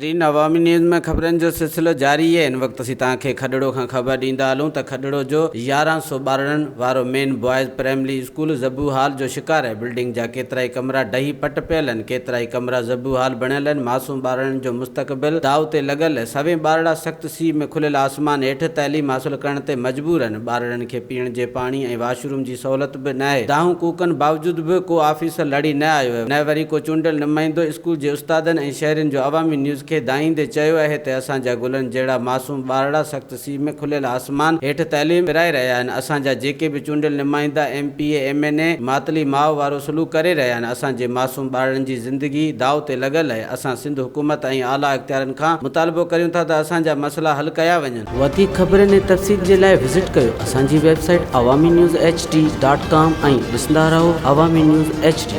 ناظرين عوامي نيوز ۾ خبرن جو سلسلو جاري اهي هن وقت اسين توهان کي کڏڙو کان خبر ڏيندا هلون ته کڏڙو جو 1100 ٻارڙن وارو مين بوائز پرائمري اسڪول زبو حال جو شڪار آهي بلڊنگ جا ڪيترائي ڪمرا ڊهي پٽ پيل آهن ڪيترائي ڪمرا زبو حال بڻيل آهن معصوم ٻارڙن جو مستقبل داء تي لڳل آهي سوين ٻارڙا سخت سيء ۾ کليل آسمان هيٺ تعليم حاصل ڪرڻ تي مجبور آهن ٻارڙن کي پيئڻ جي پاڻي ۽ واش روم جي سهولت به ناهي، دانهون ڪوڪن باوجود به ڪو آفيسر لڙي نه آيو آهي، نه وري ڪو چونڊيل نمائندو اسڪول جي استادن ۽ شهرين جو عوامي نيوز کي دانهيندي چيو آهي ته اسان جا گلن جهڙا معصوم ٻارڙا سخت سيء ۾ کليل آسمان هيٺ تعليم پرائي رهيا آهن، اسان جا جيڪي به چونڊيل نمائندا M P A, M N A Matli ماء وارو سلوڪ ڪري رهيا آهن، اسان جي معصوم ٻارڙن جي زندگي داء تي لڳل آهي، اسان سنڌ حڪومت ۽ اعليٰ اختيارن کان مطالبو ڪريون ٿا ته اسان جا مسئلا حل ڪيا وڃن. وڌيڪ خبرن ۽ تفصيل جي لاء وزٽ ڪيو اسان جي website Awami news H D dot com ۽ ڏسندا رهو عوامي نيوز ايڇ ڊي.